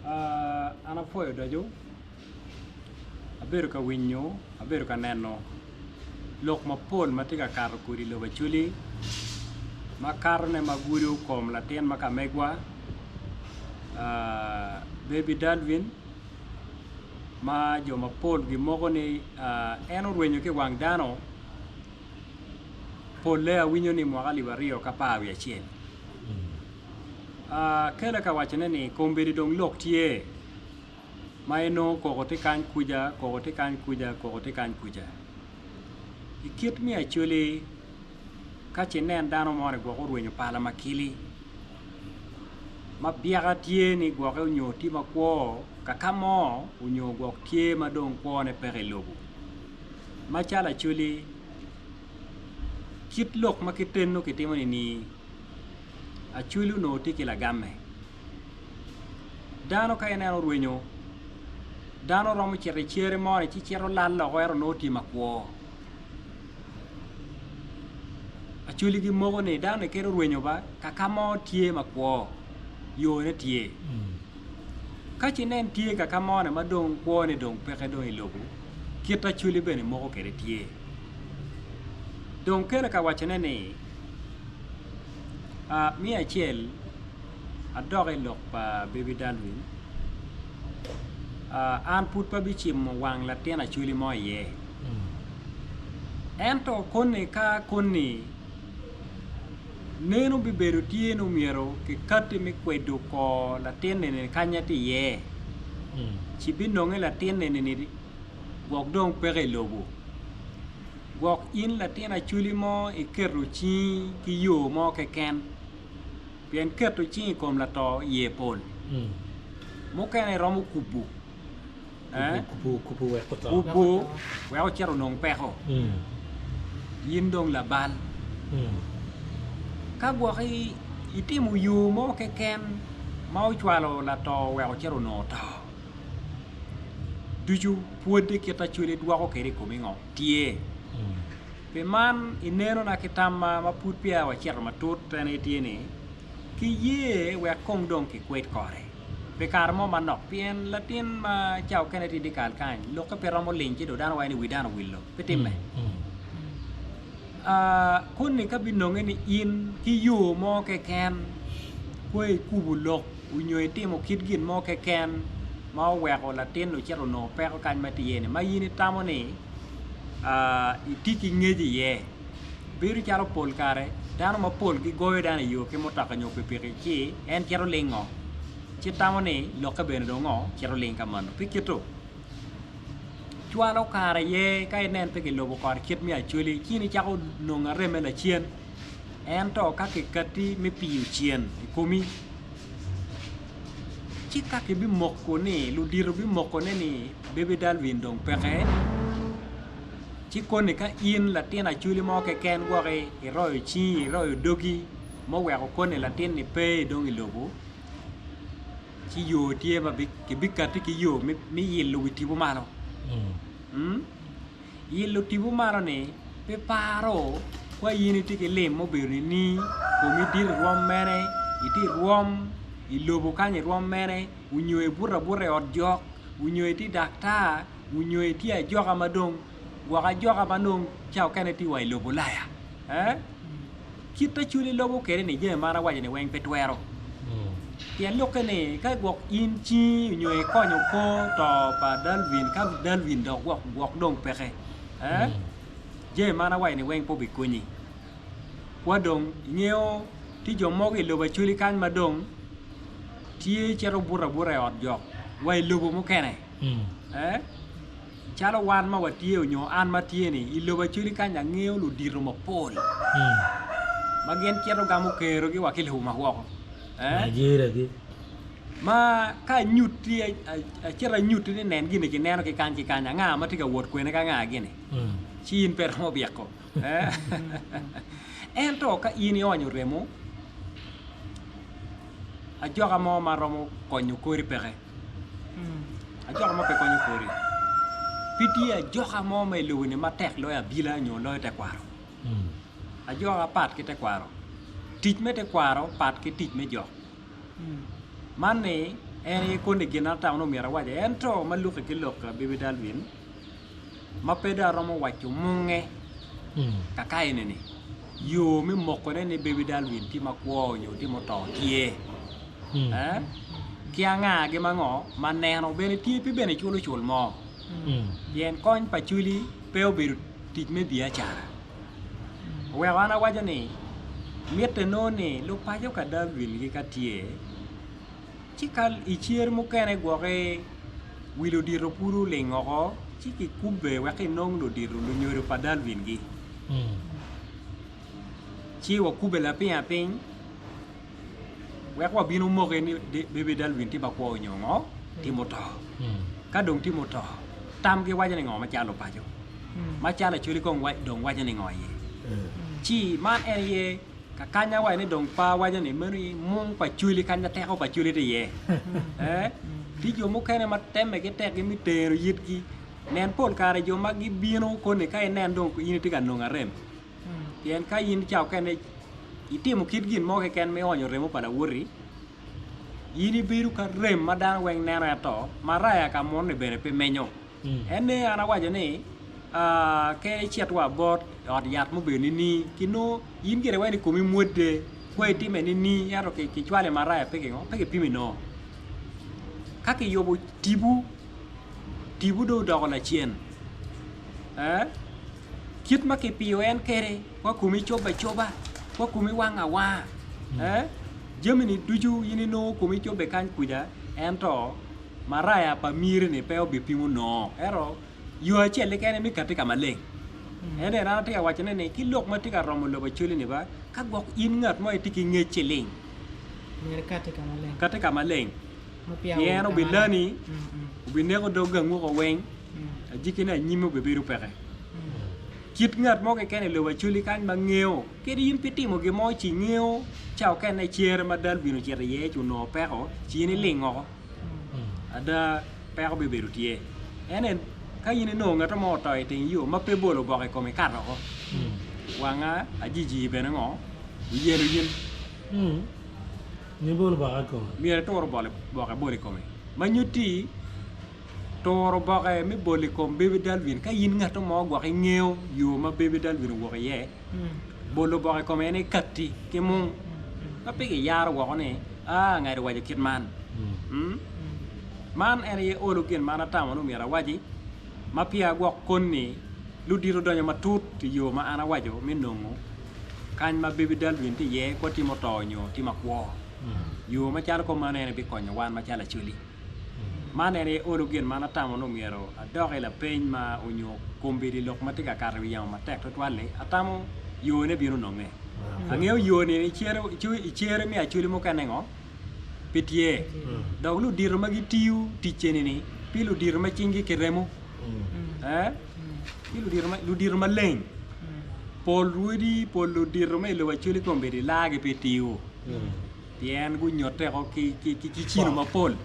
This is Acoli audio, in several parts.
An apwoyo odoco, abedo ka winyo, abedo ka neno lok mapol ma tye ka kato kodi i lobo Acholi makatone ma gudo kom latin ma ka megwa baby Dalvin ma jo mapol gimoko ni en orwenyo ki i wang dano polle awinyo ni mwaka alip 2011. Akele ka wacone ni kombeddi dong lok tye ma inongo koko tye kany kuca, koko tye kany kuca, koko tye kany kuca. I kit me acholi ka ce inen dano moni gwok orwenyo pala makili ma byeka tye ni gwoke onyo tye makwo kaka mo onyo gwok tye ma dong kwone peke i lobo. Macalo acholi kit lok ma kiteno kitimo ni Acholi onongo tye ki lagamme. Dano ka ineno orwenyo, dano romo cito i cere moni ci cito lal loko ento nongo tye makwo. Acholi gimoko ni dano-ni kadi orwenyo ba kaka mo tye makwo, yone tye. Ka ce inen tye kaka moni ma dong kwone dong peke dong i lobo, kit acholi bene moko kwede tye. Dong kelo ka wacone ni Me acel, adok i lok pa Baby Dalvin, an pud pe abicimo wang latin acholi mo iye. Ento koni ka koni neno bibedo tye ni myero kikati me kwedo kor latin eni kanya tye iye, ci binonge latin eni gwok dong peke i lobo. Gwok in latin acholi mo iketo cingi ki yo mo keken, pien keto cingi i kom lato iye pol. Mukene iromo kubo, kubo wek ocit onong peko, in dong labal. Ka gwok itimo yo mo keken ma ocwalo lato wek ocit onongo to, ducu pwodde kit acholi dwoko kwede i komi ngo? Tye. Pi man, i nenona ki tamma ma pud peya wacito matut en aye tye ni, ki ye wek kong dong kikwed kore pi kare mo manok pien latin ma ca okene tye i dyekal kany lokke pe romo ling ci dong dano waco ni wi dano owil dong pe timme. Koni ka binonge ni in ki yo mo keken kwo ikubo lok onyo itimo kit gin mo keken ma oweko latin-ni ocito onongo peko kany ma tye iye-ni ma in itamo ni itye ki ngec iye. Bedo calo pol kare dano mapol gigoyo dano i yo ki mutoka nyo pikipiki ci en cito lingo ci tamo ni lokke bene dong ngo cito ling ka meno pi kito cwalo kare aye ka inen pe kilubo kore kit me acholi ci in icako nongo aremme lacen ento ka kikati me piyo cen i komi ci ka kibimoko ni ludito bimokone ni baby Dalvin dong peke ci koni ka in latin acholi mo keken gwoki iroyo cingi iroyo dogi ma oweko koni latin-ni pe idong i lobo ci yo tye ma kibikati ki yo me yilo wi tipo malo. Yilo tipo malo-ni pe paro ka in itye ki lim ma obedo nining, komi dit i rwom mene, itye i rwom i lobo kany i rwom mene, onyo ibuto abuta i ot jok, onyo itye daktar, onyo itye ajoka ma dong gwok ajoka ma dong ca okene tye wa i lobo Ulaya. Kit acwali lobo kwede ni jami ma an awaco ni weng pe twero. Pien lokke ni ka gwok in cingi onyo ikonyo kor to pa Dalvin ka Dalvin dok gwok gwok dong peke jami ma an awaco ni weng pe obikonyi. Wa dong ingeyo tye jo mogo i lobo Acholi kany ma dong tye cito buto abuta i ot jok wa i lobo mukene. Calo wan ma watye onyo an ma tye ni i lobo Acholi kany angeyo ludito mapol ma gin cito gamo kerogi wa ki lobo ma woko ma ka anyutti acito anyutti ni nen gini kineno ki kany ki kany anga ma tye ka wot kwene ki anga gini ci in pe iromo byeko ento ka in ionyo remo ajoka mo ma romo konyo kori peke. Ajoka mo pe konyo kori. Pe tye ajoka mo ma i lobo-ni matek loyo abila nyo loyo tekwaro. Ajoka pat ki tekwaro. Tic me tekwaro pat ki tic me jok. Man ni. En aye koni gin ma atamo ni myero awac ento ma lukke ki lok pa Baby Dalvin ma pe dong aromo waco munge kaka eni-ni yo me mokone ni Baby Dalvin tye makwo nyo tye muto tye ki anga-gi ma ngo ma neno bene tye pe bene culo cul mo pien kony pa culi pe obedo tic me biacara. Oweko an awaco ni mitte nongo ni lupaco ka Dalvin-gi ka tye ci ka i cer mukene gwoki wi ludito pud oling woko ci kikubbe wek inong ludito lunyodo pa Dalvin-gi ci wakubbe lapiny apiny wek wabin omoki ni baby Dalvin tye makwo nyo ngo tye muto ka dong tye muto tamgi waco ni ngo macalo lupaco macalo Acholi kong dong waco ni ngo iye ci man en aye Kakany awaco ni dong pe awaco ni meno aye mung pa cwali kany ma teko pa cwali tye iye. Eh, tye jo mukene ma temme ki tekgi me tero yitgi. Nen pol kare jo ma gibino koni ka inen dong in itye ka nongo arem. Pien ka in ca okene itimo kit gin mo keken ma ionyo remo pa lawoti, in ibedo ka rem ma dano weng neno ento maraya ka munu-ni bene pe menyo. En ne an awaco ni, Ka icit wa bot i ot yat mubedo nining, ki nongo in gire wai ni komi mwodde, kwo itime nining, ento kicwalo i maraya pe kingo, pe kipimi nongo. Ka kiyubo tipo, tipo dong odoko lacen. Kit ma kipiyo en kwede, kwa komi cobbe acoba, kwa komi wange awanga, jami-ni ducu in inongo komi cobbe kany kuca, ento Maraya pa miri-ni pe obipimo nongo, ento yo acel keken aye me kati ka maleng. En aye an atye ka wacone ni ki lok ma tye ka romo lobo Acholi-ni ba, ka gwok in ngat mo itye ki ngec ciling, Myero ikati ka maleng. kati ka maleng, Ma peya pien ool ka obilani, maleng. Mm, mm, obineko dog gangwoko weng, mm, ajikkine anyime obibedo peke. mm. Kit ngat mo keken i lobo Acholi kany ma ngeyo, kadi in pe itimo gin mo ci ingeyo ca okene cere ma Dalvin ocito iye ci onongo peko, ci in iling woko. Ada, peko bibedo tye. Ento ka in inongo ngat mo oto i teng yo ma pe bolo oboke i kome ikato woko, wanga ajiji bene ngo? Oyelo in. Myero itur oboke ibol i kome. Ma nyutti turo oboke me bolo i kom Baby Dalvin ka in ngat mo gwok ingeyo yo ma Baby Dalvin owok iye, Bolo oboke i kome en aye katti ki mung ma pe kiyaro woko ni, Aa, ngat owaco kit man. Man en aye olo gin ma an atamo ni myero awaci, ma peya agwok koni ludito odonyo matut i yo ma an awaco me nongo kany ma Baby Dalvin tye iye, kwo tye muto nyo tye makwo. Yo macalo kop meno en aye bikonyo wan macalo Acholi. Man en aye olo gin ma an atamo ni omyero adok i lapeny ma onyo kombeddi lok ma tye ka kato i wi yamo matek tutwal-li, atamo yone bino nonge. Angeyo yo-ni i cere me Acholi mukene ngo? Pe tye. Dok ludito ma gitiyo tic eni-ni pi ludito ma cinggi ki remo, pi ludito maleng. Pol rwodi, pol ludito ma i lobo Acholi kombeddi laa-gi pe tiyo. Pien gunyotte ko ki cino mapol.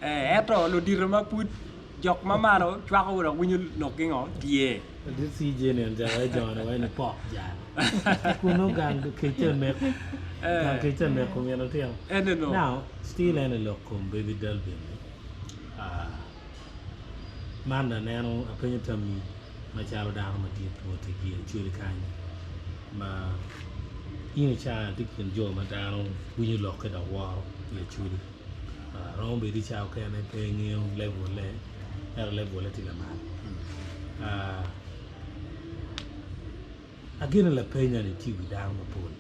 Ento ludito ma pud jok ma malo cwako dok winyo lokgi ngo tye. Ladit CJ ni en aye jone wai ni pok jal. Kun gang kec aneko. Gang kec aneko min otino. Now still en i lok kom baby Dalvin ni man aneno apenyo tammi macalo dano madit wot i Acholi kany ma in ica itye i kin jo ma dano winyo lokke dok woro i Acholi romo bedo i cawa mukene pe ingeyo level-le ento level-le tye lamal ageno lapenya ni tye i wi dano mapol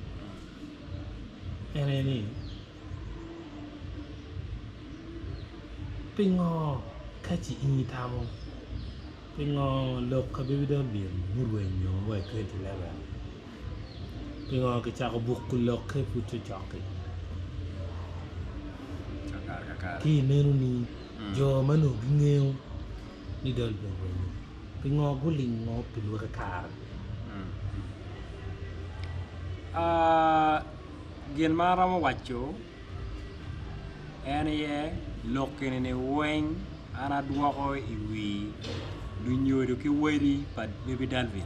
en aye ni Pingo ka ci in itamo pingo lok pa Baby Dolvin murwenyo wa i 2011 pingo kicako buko lokke pud cokcok-ki ki ineno ni jo ma onongo gingeyo ni Dolvin orwenyo pingo gulingo pi lwaki kare? Gin ma aromo waco en aye lok eni weng an adwoko i wi lunyodo ki wadi pa Baby Dalvin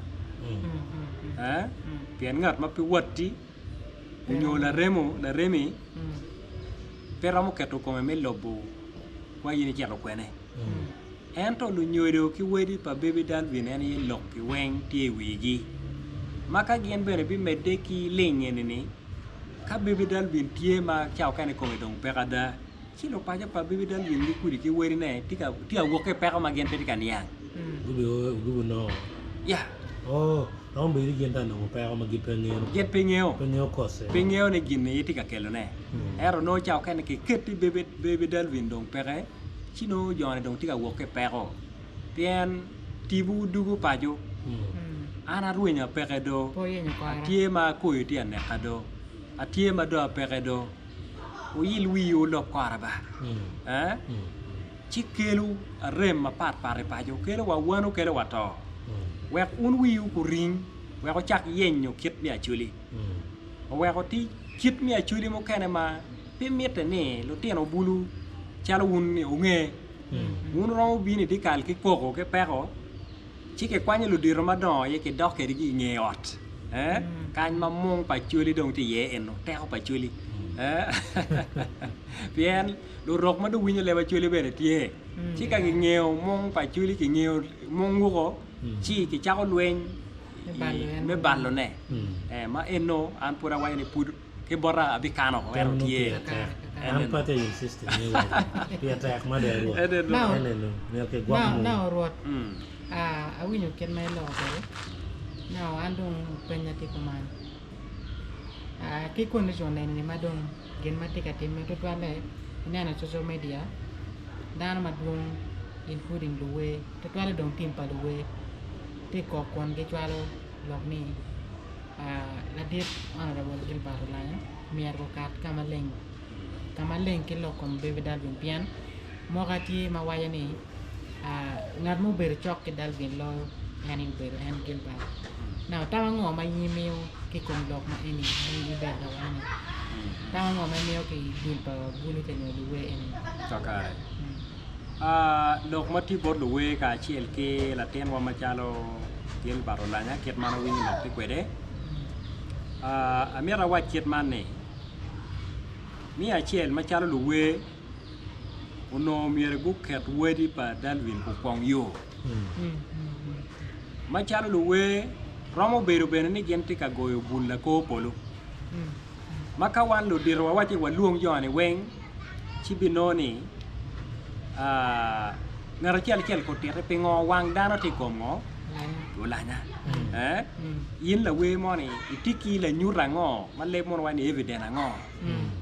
pien ngat ma pe watti onyo laremo laremi. Pe romo keto kome me lobo wa in icito kwene. Ento lunyodo ki wadi pa Baby Dalvin en aye lok ki weng tye i wigi. Ma ka gin bene bimedde ki ling eni-ni, ka Baby Dalvin tye ma ca okene kome dong peke ada, ci lupaco pa Baby Dalvin ki kudi ki wadine tye ka tye ka wok ki i peko ma gin pe tye ka niang. Gubinongo. Ya. Oh, romo bedo ni gin tye ka nongo peko ma gin pe ngeyo. Gin pe ngeyo. Pe ngeyo kose. Pe ngeyo ni gin aye tye ka kelone. Ento nongo ca okene kiketti Baby Baby Dalvin dong peke. ci nongo jo-ni dong tye ka wok ki i peko pien tipo dugo paco. An arwenyo apeke do, atye ma koyo tye ka neka do, atye ma dong apeke do, wuyil wiwu wulok kora ba ci kelo arem mapat pat i paco, kelo wa wano kelo wa to wek wun wiwu kuring wek wucak yenyo kit me acholi oweko tye kit me acholi mukene ma Pe mitte ni lutino bulu calo wun-ni wunge. Wun wuromo bino i dyekal ki koko ki peko, ci kikwanyo ludito madongo aye kidok kwedgi i nge ot, kany ma mung pa coli dong tye iye eno, teko pa coli. Pien lurok ma dong winyo leb Acholi bene tye, ci ka kingeyo mung pa coli, kingeyo mung wuko, ci kicako lweny me balone. Ma eno an pud awaco ni pud. Ki bota abikano oko ento tye. An pe atye insisting ni iwaco pire tek mada Rwot. En eno myero kigwok mung. Now Rwot, awinyo kit ma iloko kwede, now an dong penya tye kuman, ki condition eni ma dong gin ma tye ka timme tutwalle ineno i social media dano madwong including luwer tutwalle dong tim pa luwer tye kok kun gicwalo lok ni Ladit Honourable Gilbert Olanya myero gukat ka maleng ka maleng ki lok kom Baby Dalvin pien moka tye ma waco ni ngat ma obedo cok ki Dalvin loyo en aye obedo en Gilbert. Now tam ango ma in imiyo ki kom lok ma eni ma in ibedo ka waco ni tam ango ma imiyo ki dul pa bulu ca nyo luwer eni? Kakare. Lok ma tye bot luwer kacel ki latinwa macalo Gilbert Olanya kit ma an awinyo lok tye kwede, amito awac kit man ni, me acel macalo luwer onongo myero guket wadi pa Dalvin gukwong yo. Macalo luwer romo bedo bene ni gin tye ka goyo bul lakor polo. Ma ka wan ludito wawaco ni walwong jo-ni weng, ci binongo ni ngat acel acel kotiti pingo wang dano tye i kom ngo? Olanya. In lawer moni itye ki lanyut ango ma leb mono waco ni evidence ango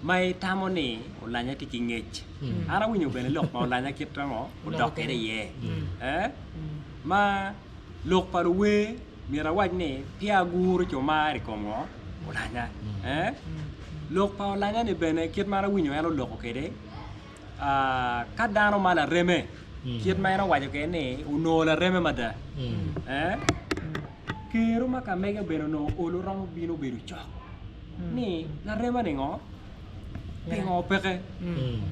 ma itamo ni olanya tye ki ngec? An awinyo bene lok pa olanya kit ango odok kwede iye ma lok pa luwer Myero awac ni peya aguro cumar i kom ngo? Olanya. Eh? Lok pa olanya-ni bene kit ma an awinyo en oloko kwede, ah, ka dano ma lareme, kit ma en owaco kwede ni onongo lareme mada. Eh? Kero ma ka mege bene onongo olo romo bino bedo cok ni larema-ni ngo? Pingo peke?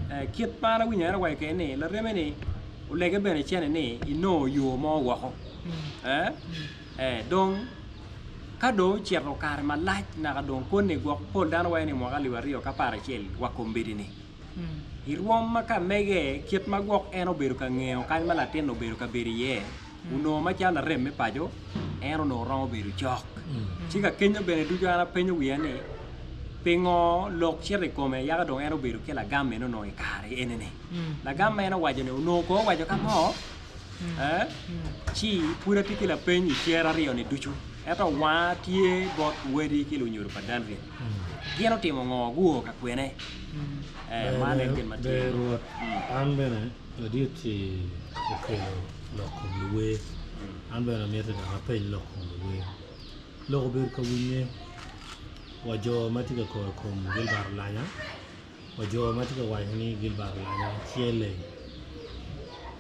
Eh, kit ma an awinyo en owaco kwede ni lareme-ni olege bene cene ni inongo yo mo woko. Dong ka dong ocito kare malac naka dong koni gwok pol dano waco ni mwaka alip aryo ki aparacel wa kombeddi-ni. I rwom ma ka mege kit ma gwok en obedo ka ngeyo kany ma latin obedo ka bedo iye onongo macalo larem me paco en onongo romo bedo cok. Ci ka kenyo bene ducu an apenyo wiya ni pingo lok cito i kome yaka dong en obedo ki lagam meno onongo i kare eni-ni. Lagam ma en owaco-ni onongo kono owaco ka mo? Ci pud atye ki lapeny i cer aryo-ni ducu, ento wanga tye bot wadi ki lunyodo pa Dalvin. Gin otimo ngo? Guo ka kwene? Man en gin ma tye. Ber Rwot, an bene ladit-ti okelo lok kom luwer, an bene amito dok apeny lok kom luwer. Lok obedo ka winye wa jo ma tye ka kok i kom Gilbert Olanya, wa jo ma tye ka waco ni Gilbert Olanya celle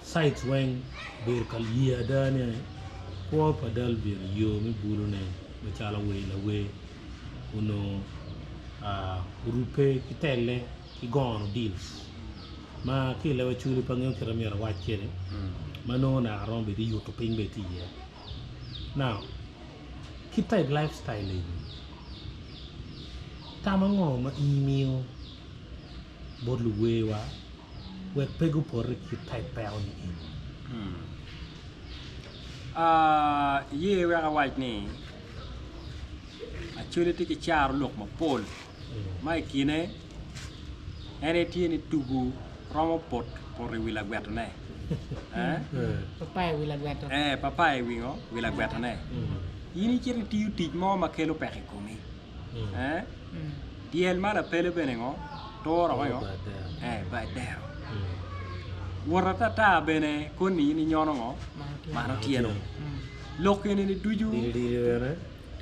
sites weng obedo ka ye ada ni kwo pa Dalvin yo me bulune macalo wer lawer onongo orubbe ki telle ki gono deals ma ki i leb Acholi pe angeyo kit ma myero awac kwede ma nongo naka romo bedo ni yuto piny bene tye iye now ki type lifestyle eni tam ango ma in imiyo? bot luwerwa wek pe gupote i kit type peko ni eni? Iye wek awac ni Acholi tye ki caro lok mapol ma i kine en aye tye ni tugu romo poto i wi lagwetone Papai i wi lagweto. Ee, papai i wi ngo? Wi lagwetone. In icito itiyo tic mo ma kelo peko i komi. Dyel ma lapele bene ngo? Turo woko ngo? Ee, bar dero. Wot atata bene koni in inyono ngo? Malo tyelo. Lok eni ni ducu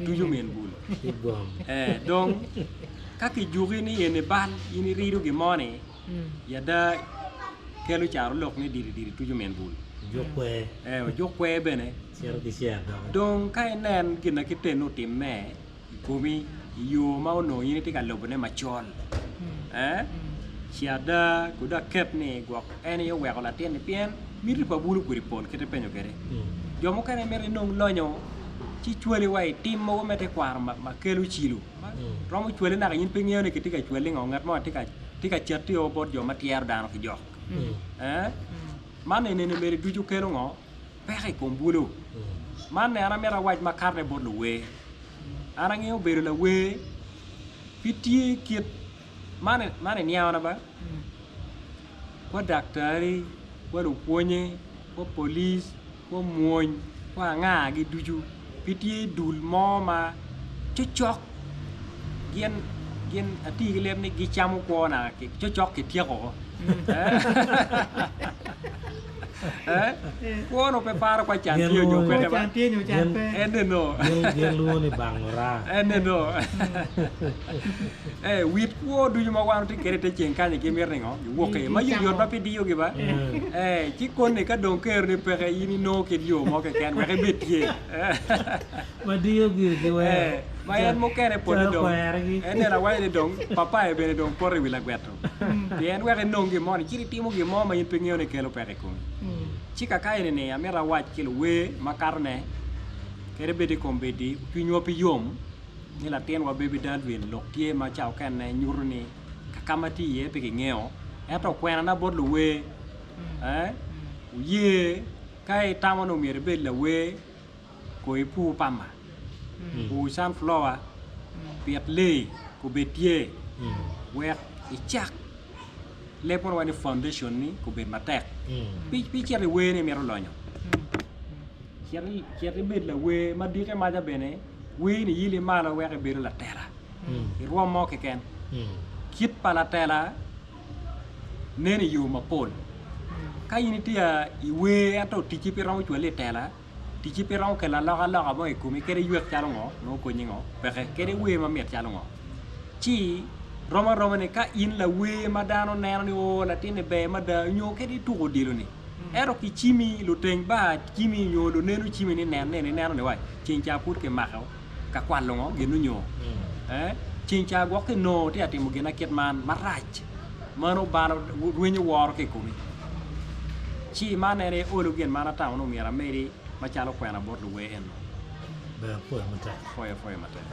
tuco min bul. Ee, dong ka kijuki ni eni bal in irido gin mo ni i ada kelo caro lok ni diri diri tuco min bul. Ee, ojuk kwer bene. Dong ka inen gin ma kite ni otimme i komi i yo ma onongo in itye ka lubone macol, ci ada kodi aket ni gwok en aye oweko latin-ni pien miti pa bulu kodi pol kit ipenyo kwede. Jo mukene mito inong lonyo ci cwali wa i tim mogo me tekwaro ma kelo cilo. Romo cwali naka in pe ingeyo ni kitye ka cwali ngo, ngat mo tye ka catti o bot jo ma tyero dano ki jok. Man enini mere ducu kelo ngo? Peko i kom bulu. Man an amito awac makatone bot luwer. An angeyo bedo lawer pe tye kit man iniangona ba, kwa daktari, kwa lupwonye, kwa polic, kwa mwony, kwa anga-gi ducu pe tye dul mo ma cocok gin gin ati ki leb ni gicamo kwo na cocok kityeko woko kwo nongo pe paro kwa can tye nyo peke ba Can tye nyo can pe. en eno Gin lwongo ni bango raa. en eno eh wit kwo ducu ma wan watye kwede i te ceng kany gimito ni ngo giwok iye ma yotyot ma pe diyogi ba eh ci koni ka dong keroni peke in inongo kit yo mo keken wek ibed tye Ma diyo gire ki wero. Eh, ma en mukene pole Calo dong kwergi. en neno awaco ni dong papaye bene dong poto i wi lagweto pien wek inong gin mo ni cit itimo gin mo ma in pe ingeyo ni kelo peko i komi. Ci kaka eni ni amito awac ki luwer makatone kadi bed i kombeddi cwinywa pe yom ni latinwa Baby Dalvin lok tye ma ca okene nyuto ni kaka ma tye iye pe kingeyo ento kwenana bot luwer eh, wuye ka itamo ni myero ibed lawer Kor ipur pamba, pur canflower, pit lee obed tye wek icak leb mono waco ni foundation ni obed matek. Pe icit i wer ni imito lonyo, cit ibed lawer ma dike maca bene wer ni yili malo wek ibedo latela i rwom mo keken. Kit pa latela nen i yo mapol. Ka in itye i wer ento ticci pe romo cwali i tela, Ticci pe romo kelo alokaloka mo i komi kadi ywek calo ngo nongo konyi ngo peke kadi wer mamit calo ngo. Ci rom aroma ni ka in lawer ma dano neno ni oo latin-ni ber mada nyo kadi ituko odilo-ni ento kicimi luteng bar cimi nyo luneno cimi ni nen ni ineno ni wa ceng ca pud kimako ka kwalo ngo gin onyo ceng ca gwok kinongo tye ka timo gin ma kit man marac meno balo rwenyo woro ki i komi. Ci man en aye olo gin ma an atamo ni omyero amedi macalo kwena bot luwer eno. Ber apwoyo matek. Apwoyo apwoyo matek.